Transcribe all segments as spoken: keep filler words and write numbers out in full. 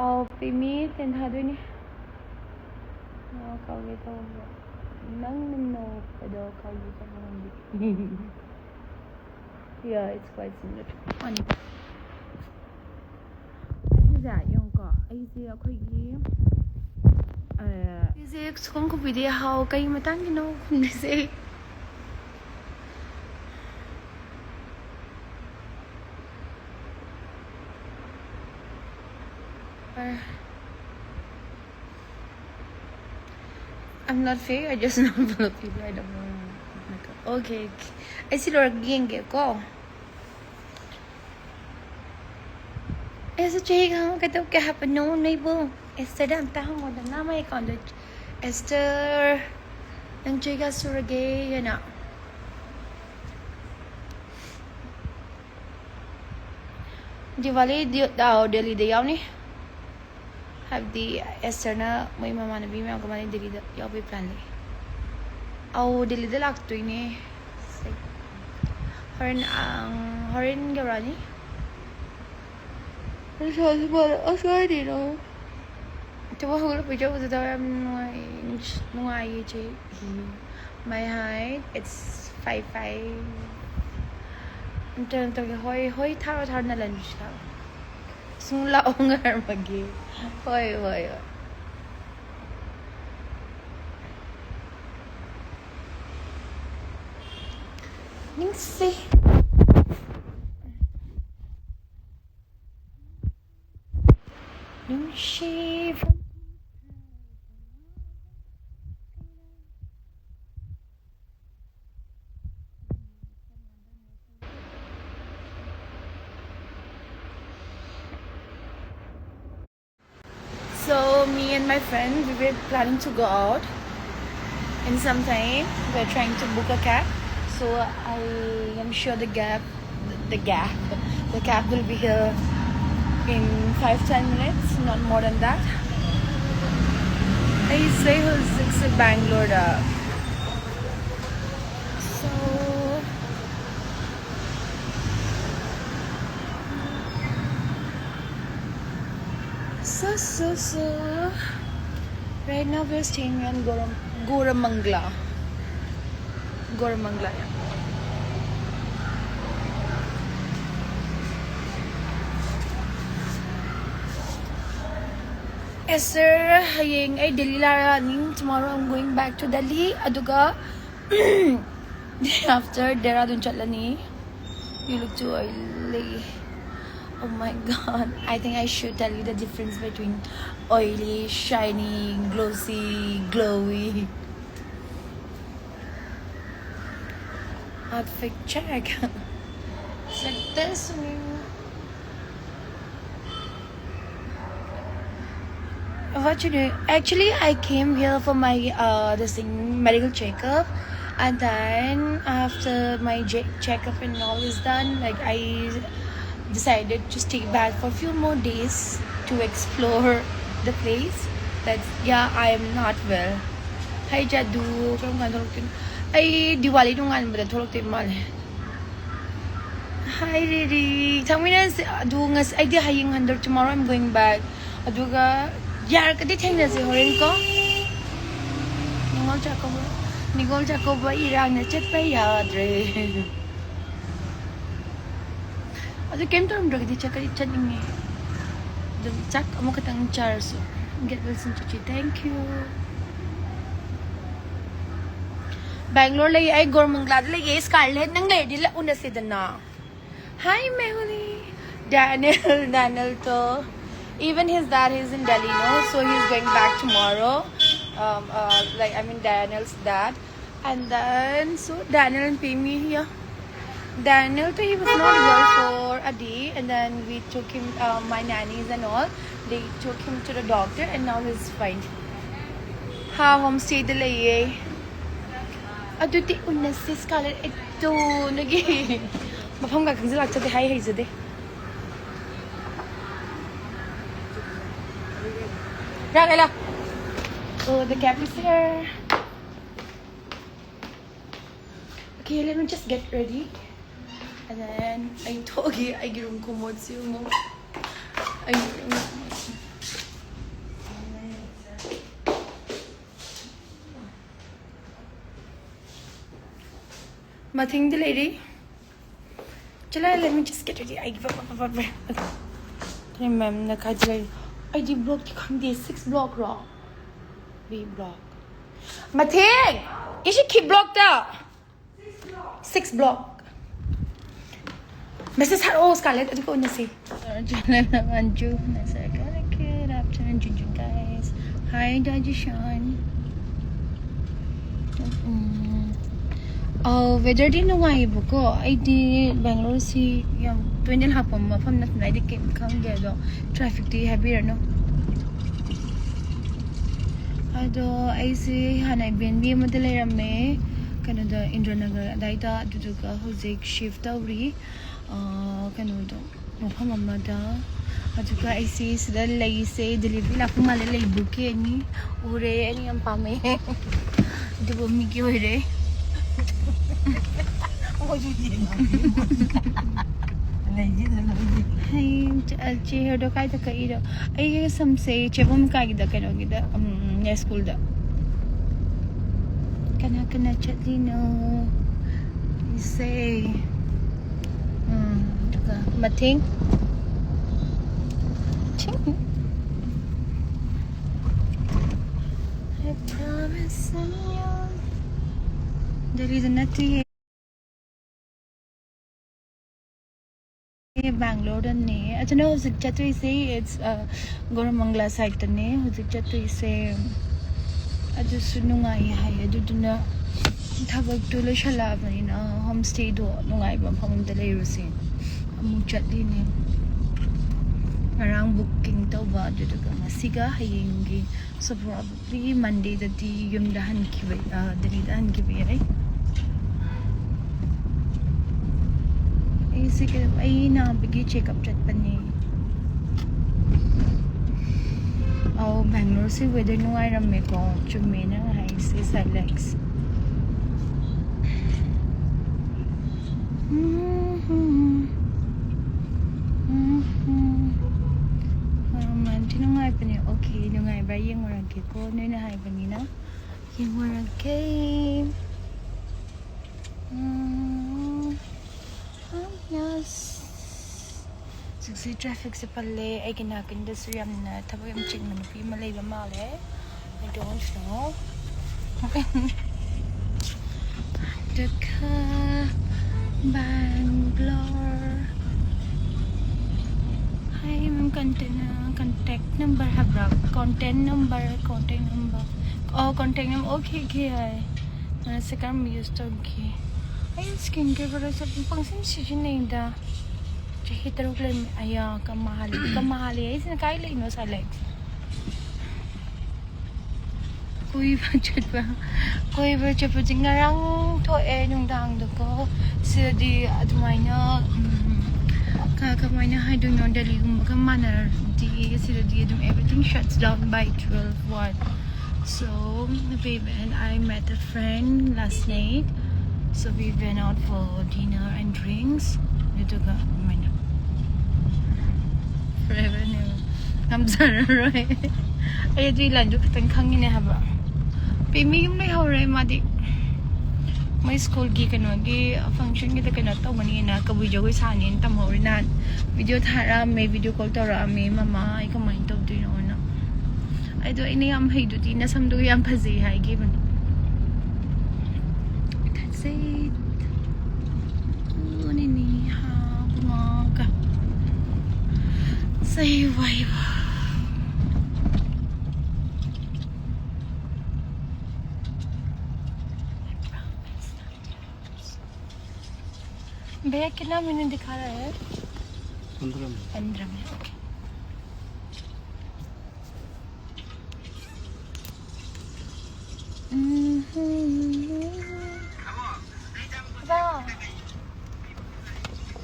ꯑꯥꯎ, ꯄꯤꯃꯤ ꯇꯦꯟꯊꯥꯗꯣꯏꯅꯦ꯫ ꯃꯥ ꯀꯧꯒꯦ ꯇꯧꯕ꯫ ꯅꯪꯅ ꯅꯣꯛꯄꯗꯣ ꯀꯧꯒꯦ ꯇꯧꯕ ꯉꯝꯗꯦ꯫ Yeah, it's quite similar to funny. ꯑꯩꯁꯦ ꯌꯦꯡꯉꯨꯀꯣ, ꯑꯩꯁꯦ ꯑꯩꯈꯣꯏꯒꯤ, ꯑ, ꯑꯩꯁꯦ ꯁꯨꯈꯨꯝ ꯈꯨꯕꯤꯗꯦ ꯍꯥꯎ, ꯀꯩ ꯃꯇꯥꯡꯒꯤꯅꯣ ꯈꯨꯝꯗꯣꯏꯁꯦ? I'm not fake, I just know a lot of people I don't know. Okay, okay. ꯑꯩ ꯁꯤ ꯂꯣꯏꯔꯒ ꯌꯦꯡꯒꯦꯀꯣ꯫ ꯑꯩꯁꯨ ꯆꯍꯤ ꯈꯪꯉꯒ ꯀꯩꯗꯧꯒꯦ ꯍꯥꯏꯕꯅꯣ ꯅꯣꯏꯕꯨ? ꯑꯦꯁꯇꯔꯗ ꯑꯝꯇ ꯍꯪꯉꯣꯗꯅ, ꯃꯥꯏ ꯑꯦꯀꯥꯎꯟꯗ꯫ ꯑꯦꯁꯇꯔ, ꯅꯪ ꯆꯍꯤ ꯀꯌꯥ ꯁꯨꯔꯒꯦ ꯍꯥꯏꯅ꯫ ꯗꯤꯋꯥꯂꯤ ꯗꯤ-, ꯑꯥꯎ, ꯗꯦꯜꯂꯤꯗ ꯌꯥꯎꯅꯤ꯫ ꯍꯥꯏꯕꯗꯤ ꯑꯦꯁꯇꯔꯅ ꯃꯣꯏ ꯃꯃꯥꯟꯅꯕꯤ ꯃꯌꯥꯝꯒ ꯃꯥꯅꯤ ꯗꯦꯜꯂꯤꯗ ꯌꯥꯎꯕꯒꯤ ꯄ꯭ꯂꯥꯟ ꯂꯩ꯫ ꯑꯧ, ꯗꯦꯜꯂꯤꯗ ꯂꯥꯛꯇꯣꯏꯅꯦ꯫ ꯍꯣꯔꯦꯟ, ꯑꯪ, ꯍꯣꯔꯦꯟ ꯌꯧꯔꯛꯑꯅꯤ꯫ ꯑꯁ, ꯀꯥꯏꯗꯩꯅꯣ? ꯇꯨꯝꯕ ꯍꯧꯒꯠꯂꯛꯄ ꯌꯧꯕꯗꯨꯗ ꯌꯥꯝ ꯅꯨꯡꯉꯥꯏ-, ꯅꯨꯡꯉꯥꯏꯌꯦ ꯏꯆꯦ꯫ My height, it's five five. ꯅꯠꯇ꯭ꯔꯒ ꯅꯠꯇ꯭ꯔꯒ ꯍꯣꯏ, ꯍꯣꯏ, ꯊꯥꯔꯣ, ꯊꯥꯔꯣ, ꯅꯂꯟꯕꯤꯁꯨ ꯊꯥꯔꯣ꯫ ꯁꯨꯝ ꯂꯥꯛꯑꯣ ꯉꯥꯏꯔꯝꯃꯒꯦ꯫ ꯍꯣꯏ, ꯍꯣꯏ, ꯍꯣꯏ꯫ ꯅꯤꯡꯁꯤ꯫ ꯅꯨꯡꯁꯤꯕ꯫ So me and my friend, we were planning to go out in some time. We're trying to book a cab. So I am sure the cab, the cab, the cab will be here in five ten minutes, not more than that. ꯑꯩꯁꯦ ꯍꯧꯖꯤꯛꯁꯦ ꯕꯦꯡꯒ꯭ꯂꯣꯔꯗ꯫ So, So, so, so, right now we're staying in Goram, Goramangla. Goramangla, yeah. Yes, sir. Hiyeng ay Delhi ꯂꯥꯛꯑꯅꯤ. Tomorrow I'm going back to Delhi. ꯑꯗꯨꯒ after Dehradun ꯆꯠꯂꯅꯤ. You look too oily. Oh my God. I think I should tell you the difference between oily, shiny, glossy, glowy. Outfit check. Success. What you do? Actually, I came here for my uh, this thing, medical checkup, and then after my je- checkup and all is done, like, I decided to stay back for a few more days to explore the place. That's, yeah, I am not well. Hi, Jadu. ꯀꯔꯝ ꯀꯥꯟꯗ ꯊꯣꯛꯂꯛꯇꯣꯏꯅꯣ? ꯑꯩ ꯗꯤꯋꯥꯂꯤ ꯅꯣꯡꯉꯥꯟꯕꯗ ꯊꯣꯛꯂꯛꯇꯣꯏ ꯃꯥꯜꯂꯦ. Hi, Riri. ꯊꯛꯃꯤꯟꯅꯁꯦ. ꯑꯗꯨ ꯉꯁꯤ ꯑꯩꯗꯤ ꯍꯌꯦꯡ ꯍꯟꯗꯣꯛ, tomorrow I'm going back. ꯑꯗꯨꯒ ꯌꯥꯔꯒꯗꯤ ꯊꯦꯡꯅꯁꯦ ꯍꯣꯔꯦꯟ ꯀꯣ. ꯅꯤꯉꯣꯜ ꯆꯥꯛꯀꯧꯕ, ꯅꯤꯉꯣꯜ ꯆꯥꯛꯀꯧꯕ ꯏꯔꯥꯡꯅ ꯆꯠꯄ ꯌꯥꯗ꯭ꯔꯦ. ꯑꯗꯨ ꯀꯩꯝ ꯇꯧꯔꯝꯗ꯭ꯔꯒꯗꯤ ꯆꯠꯀꯗꯤ ꯆꯠꯅꯤꯡꯉꯦ. ꯑꯗꯨꯝ ꯆꯥꯛ ꯑꯃꯈꯛꯇꯪ ꯆꯥꯔꯁꯨ. Get well soon, ꯆꯤꯆꯤ. Thank you. Bangalore ꯂꯩ, ꯑꯩ ꯒꯣꯔꯃꯪꯒ꯭ꯂꯥꯗ ꯂꯩꯌꯦ. ꯁ꯭ꯀꯥꯔꯂꯦꯠ, ꯅꯪ ꯂꯩꯔꯗꯤ ꯂꯥꯛ-, ꯎꯅꯁꯤꯗꯅ. Hi, Mehuli. Daniel, Daniel to. Even his dad is in Delhi, no? So he's going back tomorrow. Um, uh, like, I mean, Daniel's dad. And then, so Daniel and Pemi here. Daniel, to, he was not well for a day, and then we took him, uh, my nannies and all, they took him to the doctor, and now he's fine. ꯍꯥ, home ꯁ꯭ꯇꯦꯗ ꯂꯩꯌꯦ. ꯑꯗꯨꯗꯤ ꯎꯅꯁꯤ, ꯁ꯭ꯀꯥꯔꯂꯦꯠ, ꯑꯩ ꯇꯨꯅꯒꯤ ꯃꯐꯝꯒ ꯈꯪꯖꯤꯜꯂꯛꯆꯗꯦ, ꯍꯥꯏ ꯍꯩꯖꯗꯦ. ꯂꯥꯛꯑꯦ, ꯂꯥꯛ. Oh, the cab is here. Okay, let me just get ready. And then ꯑꯩ ꯊꯣꯛꯑꯒꯦ, ꯑꯩꯒꯤ room ꯈꯨꯃꯣꯠꯁꯤ ꯌꯦꯡꯉꯣ. ꯑꯩꯒꯤ room ꯈꯨꯃꯣꯠꯁꯤ. ꯃꯊꯤꯡꯗꯤ ꯂꯩꯔꯤ꯫ ꯆꯠꯂꯣ, let me just get ready. ꯑꯩ ꯀꯔꯤ ꯃꯦꯝꯅ ꯀꯥꯏꯗ ꯂꯩꯔꯤ? ꯑꯩꯗꯤ ꯕ꯭ꯂꯣꯛꯇꯤ ꯈꯪꯗꯦ꯫ ꯁꯤꯛꯁ ꯕ꯭ꯂꯣꯛꯔꯣ? B block. ꯃꯊꯦꯡ! ꯏꯁꯤ ꯈꯤ ꯕ꯭ꯂꯣꯛꯇ? Six block. ꯃꯦꯁꯦꯖ ꯊꯥꯔꯛꯑꯣ, ꯁ꯭ꯀꯥꯔꯂꯦꯠ, ꯑꯗꯨꯒ ꯎꯅꯁꯤ꯫ ꯃꯟꯖꯨ, ꯃꯁꯛ ꯀꯔꯛꯀꯦ, ꯔꯥꯞꯆꯟ, ꯖꯨꯟꯖꯨꯟ, guys. Hi, digestion. ꯎꯝ꯫ ꯑꯧ, ꯋꯦꯗꯔꯗꯤ ꯅꯨꯡꯉꯥꯏꯌꯦꯕꯀꯣ꯫ ꯑꯩꯗꯤ ꯕꯦꯡꯒ꯭ꯂꯣꯔꯁꯤ ꯌꯥꯝ ꯇꯣꯏꯅ ꯂꯥꯛꯄ ꯃꯐꯝ ꯅꯠꯇꯅ ꯑꯩꯗꯤ ꯀꯩꯝ ꯈꯪꯗꯦ, ꯑꯗꯣ ꯇ꯭ꯔꯥꯐꯤꯛꯇꯤ ꯍꯥꯏꯕꯤꯔꯅꯨ꯫ ꯑꯗꯣ ꯑꯩꯁꯦ ꯍꯥꯟꯅ Airbnb ꯑꯃꯗ ꯂꯩꯔꯝꯃꯦ, ꯀꯩꯅꯣꯗ, ꯏꯟꯗ꯭ꯔꯅꯒꯔ ꯑꯗꯥꯏꯗ꯫ ꯑꯗꯨꯗꯨꯒ ꯍꯧꯖꯤꯛ shift ꯇꯧꯔꯤ, ꯑ, ꯀꯩꯅꯣꯗꯣ, ꯃꯐꯝ ꯑꯃꯗ꯫ ꯑꯗꯨꯒ ꯑꯩꯁꯦ ꯁꯤꯗ ꯂꯩꯁꯦ, delivery ꯂꯥꯛꯄ ꯃꯥꯜꯂꯦ, ꯂꯩꯕꯨ ꯀꯦꯅꯤ ꯎꯔꯦ, ꯑꯩꯅ ꯌꯥꯝ ꯄꯥꯝꯃꯦ꯫ ꯑꯗꯨꯕꯨ ꯃꯤꯒꯤ ꯑꯣꯏꯔꯦ꯫ ꯃꯣꯏꯁꯨ ꯌꯦꯡꯉꯝꯃꯤ꯫ ꯂꯩꯁꯤꯗ ꯂꯣꯏꯅ꯫ ꯍꯩ, ꯆꯦ, ꯆꯦ ꯍꯦꯔꯣꯗꯣ ꯀꯥꯏꯗ ꯀꯛꯏꯅꯣ? ꯑꯩꯒꯤ ꯁꯝꯁꯦ ꯆꯦꯕꯝ ꯀꯥꯏꯒꯤꯗ, ꯀꯩꯅꯣꯒꯤꯗ, ꯎꯝ, ꯅꯦ ꯁ꯭ꯀꯨꯜꯗ꯫ ꯀꯅꯥ ꯀꯅꯥ ꯆꯠꯂꯤꯅꯣ? ꯏꯁꯩ꯫ ꯎꯝ, ꯑꯗꯨꯒ ꯃꯊꯦꯡ꯫ ꯊꯤꯡ꯫ I promise you. ꯗꯦꯜꯂꯤꯗ ꯅꯠꯇꯤꯌꯦ꯫ ꯕꯦꯡꯒ꯭ꯂꯣꯔꯗꯅꯦ꯫ ꯑꯗꯨꯅ ꯍꯧꯖꯤꯛ ꯆꯠꯇꯣꯏꯁꯦ, it's, uh, ꯒꯣꯔꯃꯪꯒꯂꯥ ꯁꯥꯏꯠꯇꯅꯦ ꯍꯧꯖꯤꯛ ꯆꯠꯇꯣꯏꯁꯦ꯫ ꯑꯗꯨꯁꯨ ꯅꯨꯡꯉꯥꯏ ꯍꯥꯏ꯫ ꯑꯗꯨꯗꯨꯅ ꯊꯕꯛꯇꯣ ꯂꯣꯏꯁꯜꯂꯛꯑꯕꯅꯤꯅ ꯍꯣꯝ ꯁ꯭ꯇꯦꯗꯣ ꯅꯨꯡꯉꯥꯏꯕ ꯃꯐꯝ ꯑꯝꯗ ꯂꯩꯔꯨꯁꯦ꯫ ꯑꯃꯨꯛ ꯆꯠꯂꯤꯅꯦ꯫ ꯉꯔꯥꯡ booking ꯇꯧꯕ, ꯑꯗꯨꯗꯨꯒ ꯉꯁꯤꯒ ꯍꯌꯦꯡꯒꯤ, so probably Mondayꯗꯗꯤ ꯌꯨꯝꯗ ꯍꯟꯈꯤꯕ, ꯑ, ꯗꯦꯜꯂꯤꯗ ꯍꯟꯈꯤꯕ ꯌꯥꯏ꯫ ꯑꯩꯁꯦ ꯀꯩꯗꯧ-, ꯑꯩ ꯅꯥꯕꯒꯤ checkup ꯆꯠꯄꯅꯦ꯫ ꯑꯧ, ꯕꯦꯡꯒ꯭ꯂꯣꯔꯁꯦ weather ꯅꯨꯡꯉꯥꯏꯔꯝꯃꯦꯀꯣ꯫ ꯆꯨꯝꯃꯦ ꯅꯪ ꯍꯥꯏꯁꯦ, ꯁꯥꯏꯂꯦꯛꯁ꯫ ꯌꯥꯝ ꯊꯤ ꯅꯨꯡꯉꯥꯏꯕꯅꯦ꯫ Okay, ꯅꯨꯡꯉꯥꯏꯕ꯭ꯔꯥ ꯌꯦꯡꯉꯨꯔꯒꯦꯀꯣ, ꯅꯣꯏꯅ ꯍꯥꯏꯕꯅꯤꯅ꯫ ꯌꯦꯡꯉꯨꯔꯒꯦ꯫ ꯎꯝ, ꯍꯥꯏ, ꯌꯦꯁ꯫ ꯍꯧꯖꯤꯛꯁꯦ ꯇ꯭ꯔꯥꯐꯤꯛꯁꯦ ꯄꯜꯂꯦ꯫ ꯑꯩꯒꯤ ꯅꯥꯀꯟꯗꯁꯨ ꯌꯥꯝꯅ ꯊꯕꯛ ꯌꯥꯝ ꯆꯤꯟꯕ ꯅꯨꯄꯤ ꯑꯃ ꯂꯩꯕ ꯃꯥꯜꯂꯦ꯫ I don't know. ꯑꯗꯨꯒ Bangalore. Hi, ma'am, contact, contact number ꯍꯥꯏꯕ꯭ꯔꯥ? Contact number, contact number. ꯑꯣ, contact number. Okay, okay, ꯌꯥꯏ꯫ ꯅꯪꯁꯦ ꯀꯔꯝꯕ use ꯇꯧꯒꯦ? ꯑꯩ skin care product ꯄꯪꯁꯤꯟ ꯁꯤꯖꯤꯟꯅꯩꯗ꯫ ꯆꯍꯤ ꯇꯔꯨꯛ ꯂꯩꯔꯝꯃꯦ꯫ ꯑꯌꯥ, ꯀꯃꯥꯍꯥꯂꯤ, ꯀꯃꯥꯍꯥꯂꯤ ꯍꯥꯏꯁꯤꯅ ꯀꯥꯏ ꯂꯩꯅꯣ, ꯁꯥꯏꯂꯦꯛ? ꯀꯣꯏꯕ ꯆꯠꯄ, ꯀꯣꯏꯕ ꯆꯠꯄꯁꯦ ꯉꯔꯥꯡ ꯊꯣꯛꯑꯦ ꯅꯨꯡꯗꯥꯡꯗꯀꯣ꯫ ꯁꯤꯗꯗꯤ ꯑꯗꯨꯃꯥꯏꯅ, ꯎꯝ, ꯀ-, ꯀꯃꯥꯏꯅ ꯍꯥꯏꯗꯣꯏꯅꯣ, ꯗꯦꯜꯂꯤꯒꯨꯝꯕꯒ ꯃꯥꯟꯅꯔꯗꯤ ꯁꯤꯗꯗꯤ ꯑꯗꯨꯝ everything shuts down by twelve, one. So, babe and I met a friend last night. So, we went out for dinner and drinks. ꯑꯗꯨꯗꯨꯒ ꯑꯗꯨꯃꯥꯏꯅ forever ꯅꯦꯕ꯫ ꯉꯝꯖꯔꯔꯣꯏ꯫ ꯑꯩ ꯑꯗꯨꯒꯤ line ꯗꯨ ꯈꯤꯇꯪ ꯈꯪꯉꯤꯅꯦ ꯍꯥꯏꯕ꯫ ꯄꯦꯃꯤ ꯌꯨꯝ ꯂꯩꯍꯧꯔꯦ ꯃꯥꯗꯤ꯫ ꯃꯣꯏ school ꯒꯤ ꯀꯩꯅꯣꯒꯤ function ꯒꯤꯗ ꯀꯩꯅꯣ ꯇꯧꯒꯅꯤꯅ, ꯀꯕꯨꯏ ꯖꯒꯣꯏ ꯁꯥꯅꯤꯅ ꯇꯝꯍꯧꯔꯤ꯫ ꯅꯍꯥꯟ video ꯊꯥꯔꯛꯑꯝꯃꯦ, video call ꯇꯧꯔꯛꯑꯝꯃꯦ, "ꯃꯃꯥ, ꯑꯩ ꯀꯃꯥꯏꯅ ꯇꯧꯗꯣꯏꯅꯣꯅ?" ꯑꯩꯗꯣ ꯑꯩꯅ ꯌꯥꯝ ꯍꯩꯗꯨꯗꯤ, ꯅꯁꯝꯗꯨꯒ ꯌꯥꯝ ꯐꯖꯩ ꯍꯥꯏꯈꯤꯕꯅꯦ꯫ ꯐꯖꯩ꯫ ꯎꯅꯤꯅꯤ ꯍꯥꯕꯨꯉꯥꯒ꯫ ꯁꯩ ꯋꯥꯏꯕ꯫ भैया, कितना मिनट दिखा रहा है? पंद्रह मिनट। पंद्रह मिनट, ओके।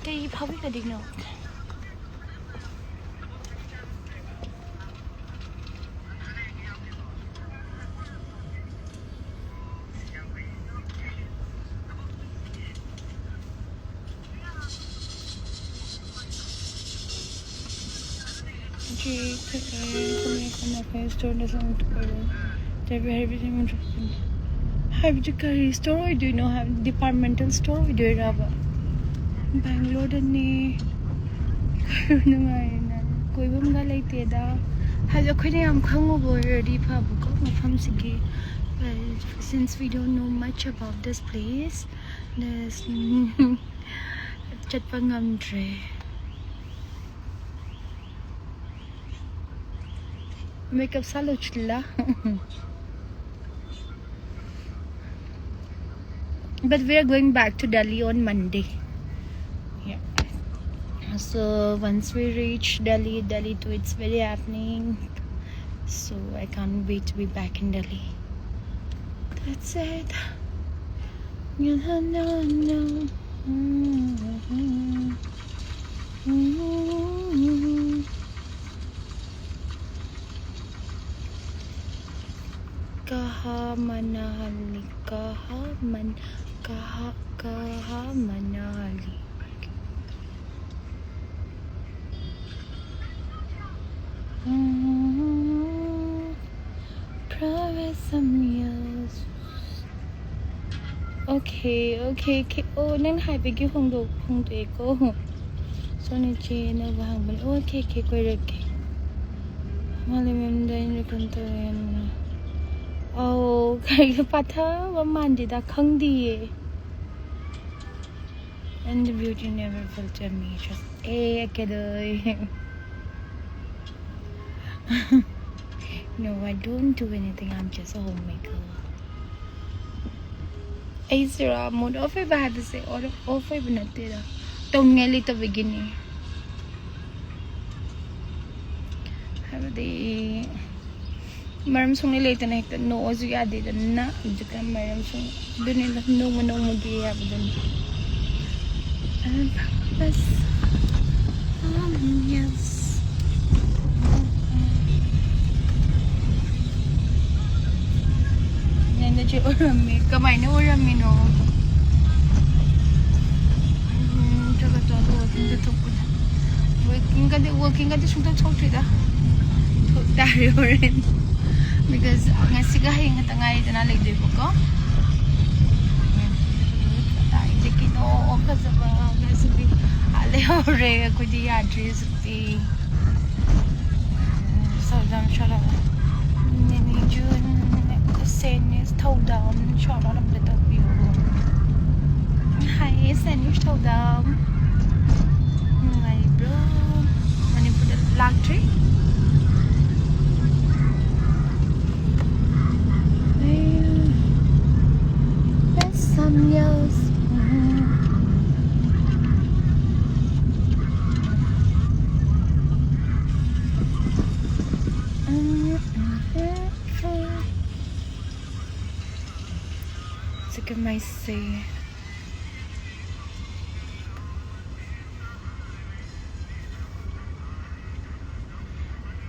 ꯀꯩ ꯐꯥꯎꯕꯤꯒꯗꯣꯏꯅꯣ? Jake, uh, come here, come up here, store doesn't open. Tell me everything interesting. ꯍꯥꯏꯕꯗꯤ ꯀꯔꯤ store ꯑꯣꯏꯗꯣꯏꯅꯣ ꯍꯥꯏꯕ, departmental store ꯑꯣꯏꯗꯣꯏꯔꯕ? ꯕꯦꯡꯒ꯭ꯂꯣꯔꯗꯅꯦ꯫ ꯀꯣꯏꯕ ꯅꯨꯡꯉꯥꯏꯔꯦꯅ꯫ ꯀꯣꯏꯐꯝꯒ ꯂꯩꯇꯦꯗ꯫ ꯍꯥꯏꯕꯗꯤ ꯑꯩꯈꯣꯏꯅ ꯌꯥꯝ ꯈꯪꯉꯨꯕ ꯑꯣꯏꯔꯗꯤ ꯐꯕꯀꯣ ꯃꯐꯝꯁꯤꯒꯤ꯫ But since we don't know much about this place, this, ꯆꯠꯄ ꯉꯝꯗ꯭ꯔꯦ꯫ Makeup ꯁꯥ ꯂꯣꯏꯁꯤꯜꯂ꯫ But we are going back to Delhi on Monday. Yeah. So once we reach Delhi, Delhi too, it's very happening. So I can't wait to be back in Delhi. That's it. No, no, no. Mm-hmm. Mm-hmm. Kaha Manali, kaha Man, kaha, kaha Manali. Mm-hmm. Private some years. Okay, okay, okay. Oh, ꯅꯪ ꯍꯥꯏꯕꯒꯤ ꯍꯣꯡꯗꯣꯛ-, ꯍꯣꯡꯗꯣꯛꯑꯦꯀꯣ꯫ Sony ꯆꯦ ꯑꯅꯧꯕ ꯍꯥꯡꯕꯅꯦ꯫ Okay, okay, ꯀꯣꯏꯔꯛꯀꯦ꯫ ꯃꯥꯂꯦꯝ ꯃꯌꯥꯝꯗ ꯑꯩꯅ ꯀꯩꯅꯣ ꯇꯧꯋꯦꯅ꯫ ꯑꯧ, ꯀꯩꯒꯤ ꯄꯥꯊꯕ ꯃꯥꯟꯗꯦꯗ, ꯈꯪꯗꯤꯌꯦ꯫ And the beauty never filter me. Just, eh, I kid. No, I don't do anything. I'm just a homemaker. ꯑꯩꯁꯤꯔꯥ mood off ꯑꯣꯏꯕ ꯍꯥꯏꯕꯁꯦ, or off ꯑꯣꯏꯕ ꯅꯠꯇꯦꯗ, ꯇꯧꯅꯤꯡꯉꯥꯏ ꯂꯩꯇꯕꯒꯤꯅꯤ꯫ ꯍꯥꯏꯕꯗꯤ ꯃꯔꯝ ꯁꯨꯡꯂꯩ ꯂꯩꯇꯅ ꯍꯦꯛꯇ ꯅꯣꯛꯑꯁꯨ ꯌꯥꯗꯦꯗꯅ, ꯍꯧꯖꯤꯛꯀꯥꯟ ꯃꯔꯝ ꯁꯨꯡ-, ꯑꯗꯨꯅꯤꯗ, ꯅꯣꯡꯃ ꯅꯣꯡꯃꯒꯤ ꯍꯥꯏꯕꯗꯨꯅꯤ꯫ And best, um, yes. ꯅꯪꯅ ꯆꯦ ꯑꯣꯏꯔꯝꯃꯤ꯫ ꯀꯃꯥꯏꯅ ꯑꯣꯏꯔꯝꯃꯤꯅꯣ? ꯎꯝ, ꯆꯠꯂꯣ, ꯆꯠꯂꯣ, walkingꯗ ꯊꯣꯛꯄꯗ꯫ Walkingꯒꯗꯤ, walkingꯒꯗꯤ ꯁꯨꯡꯊꯣꯛ ꯊꯣꯛꯇ꯭ꯔꯤꯗ꯫ ꯊꯣꯛ ꯇꯥꯔꯦ ꯍꯣꯔꯦꯟ꯫ Because ꯉꯁꯤꯒ ꯍꯌꯦꯡ ꯈꯛꯇ ꯉꯥꯏꯔꯦꯗꯅ ꯂꯩꯗꯣꯏꯕꯀꯣ꯫ ꯑꯣ, ꯐꯖꯕ ꯉꯁꯤꯗꯤ ꯑꯥ ꯂꯩꯍꯧꯔꯦ꯫ ꯑꯩꯈꯣꯏꯗꯤ ꯌꯥꯗ꯭ꯔꯦ ꯍꯧꯖꯤꯛꯇꯤ꯫ ꯁꯧꯗꯝ ꯁꯣꯔꯣꯛ꯫ ꯅꯦꯅꯦ ꯖꯨꯟ, ꯁꯦꯅꯤꯁ ꯊꯧꯗꯥꯝ ꯁꯣꯔꯣꯛ ꯑꯝꯇ ꯇꯧꯕꯤꯌꯣ꯫ ꯍꯥꯏ, ꯁꯦꯅꯤꯁ ꯊꯧꯗꯥꯝ꯫ ꯅꯨꯡꯉꯥꯏꯔꯤꯕ꯭ꯔꯣ? ꯃꯅꯤꯄꯨꯔꯗ ꯂꯥꯛꯇ꯭ꯔꯤ? Some years. Look at my sea.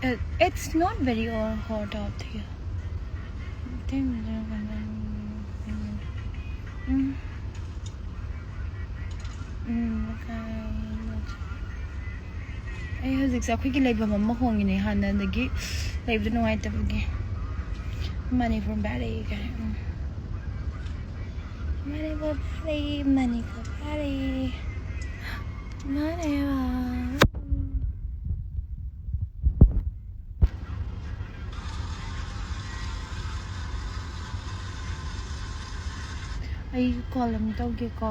It, it's not very hot out here. Mm. ꯎꯝ, ꯑꯩ ꯍꯧꯖꯤꯛꯁꯦ ꯑꯩꯈꯣꯏꯒꯤ ꯂꯩꯐꯝ ꯑꯃ ꯍꯣꯡꯉꯤꯅꯦ, ꯍꯥꯟꯅꯗꯒꯤ ꯂꯩꯕꯗ ꯅꯨꯡꯉꯥꯏꯇꯕꯒꯤ꯫ ꯃꯅꯤꯄꯨꯔ ꯚꯦꯂꯤ ꯀꯥꯏꯅ, ꯎꯝ꯫ Manipur valley, Manipur valley, Manipur. ꯑꯩ ꯀꯣꯜ ꯑꯃ ꯇꯧꯒꯦꯀꯣ꯫